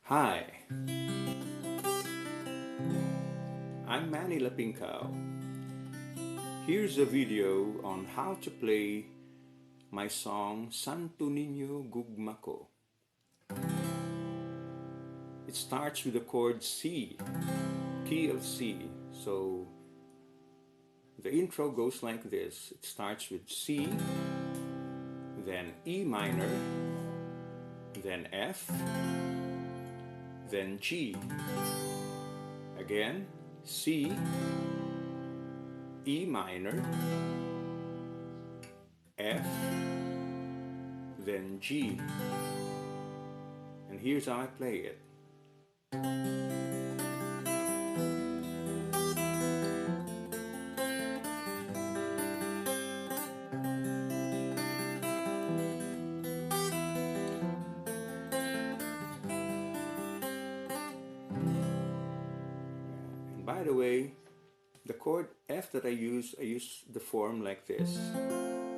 Hi, I'm Manny Lapingao. Here's a video on how to play my song Santo Niño Gugma Ko. It starts with the chord C, key of C. So the intro goes like this. It starts with C, then E minor, then F, then G. Again, C, E minor, F, then G. And here's how I play it. And by the way, the chord F that I use the form like this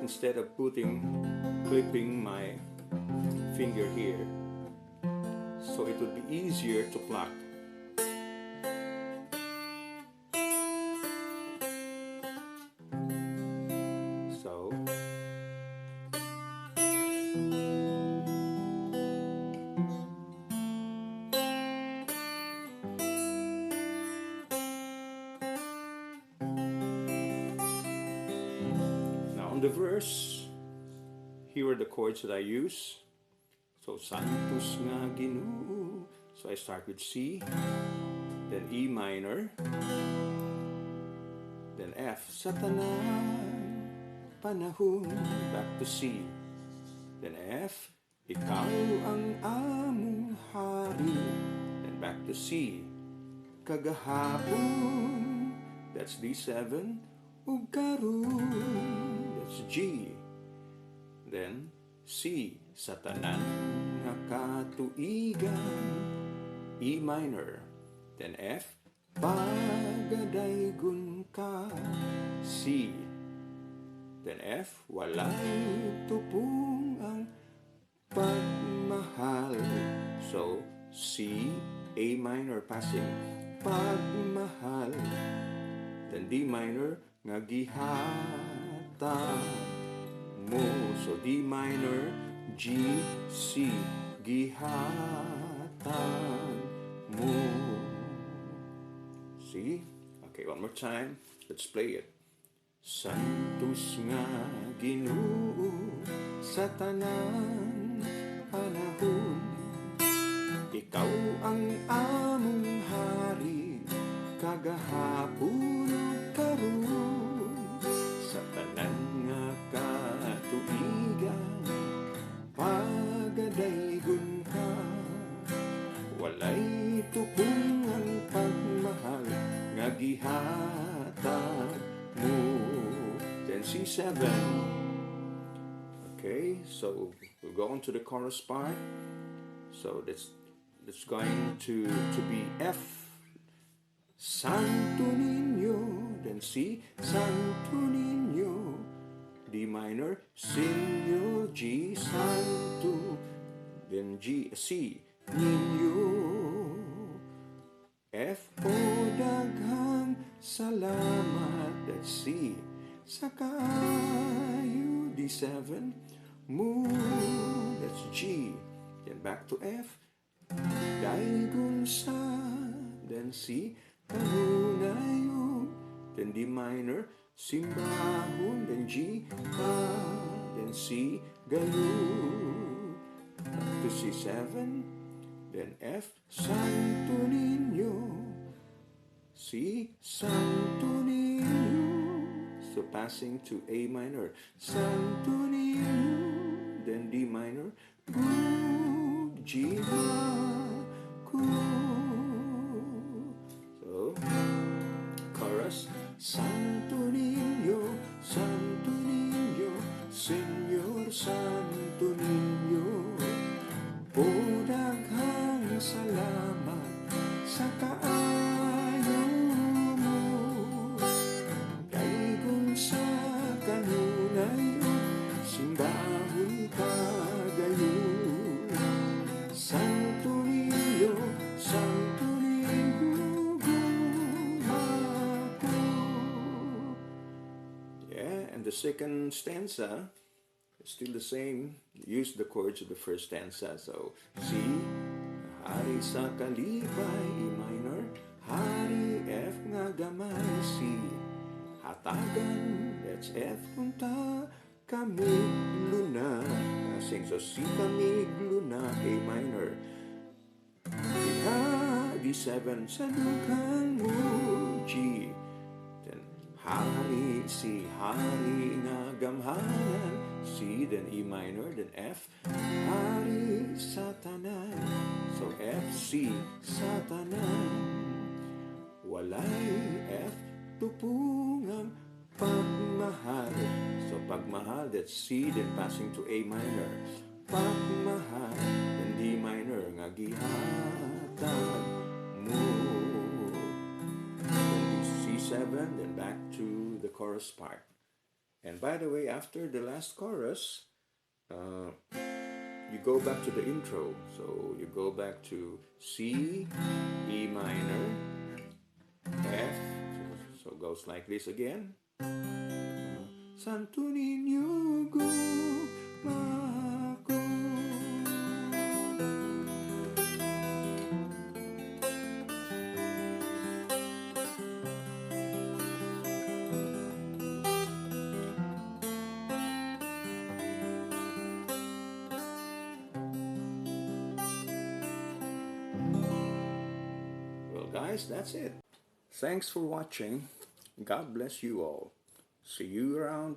instead of clipping my finger here. So it would be easier to pluck. So now on the verse, here are the chords that I use. So Santos nga Ginoo. So I start with C, then E minor, then F. Sa tanan panahon, back to C, then F. Ikaw ang among hari, then back to C. Kagahapon, that's D7, ug karon, that's G. Then C, sa tanan nga katuigan, E minor, then F, pagadaygon ka, C, then F, walay tupong ang pagmahal. So C, A minor passing, pagmahal, then D minor, nga gihatag mo. So D minor, G, C, gihatag mo. See? Okay, one more time. Let's play it. Santos nga Ginoo sa tanan panahon, ikaw ang among hari kagahapon ug karon. Sa tanan nga katuigan, pagadaygon ka, walay tupong ang pagmahal nga gihatag mo. Then C7. Okay, so we'll go on to the chorus part. So that's going to be F, Santo Niño, then C, Santo Niño, D minor, Señor, G, Santo, then G, C, Niño, F, O, daghang salamat, that's C, sa kaayo, D7, mo, that's G, then back to F, daygon sa, then C, kanunay, then D minor, simbahon, then G, A, then C, gayon, back to C7, then F, Santo Niño, C, Santo Niño, so passing to A minor, Santo Niño, then D minor, G, A, So, chorus, Santo Niño, Santo Niño, Señor Santo Niño, o daghang salamat sa kaayo mo. Daygon sa kanunay, simbahon ka gayon. Santo Niño, second stanza, it's still the same. Use the chords of the first stanza. So C, Hari sa kalipay, E minor, Hari F nga gamay, C, hatagan, that's F punta, kami luna. Sing so C kami luna, A minor. Diha, D7 sa dughan mo, G. Then Hari, C, Hari nga gamhanan, C, then E minor, then F, Hari sa tanan. So F, C, sa tanan. Walay F, tupungang pagmahal. So pagmahal, that's C, then passing to A minor. Pagmahal, then D minor, nga gihatag mo. Then C7, then back to the chorus part. And by the way, after the last chorus, you go back to the intro. So you go back to C, E minor, F. So goes like this again. Santo Niño, gugma ko. Well, guys, that's it. Thanks for watching. God bless you all. See you around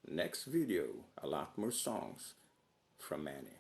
next video. A lot more songs from Manny.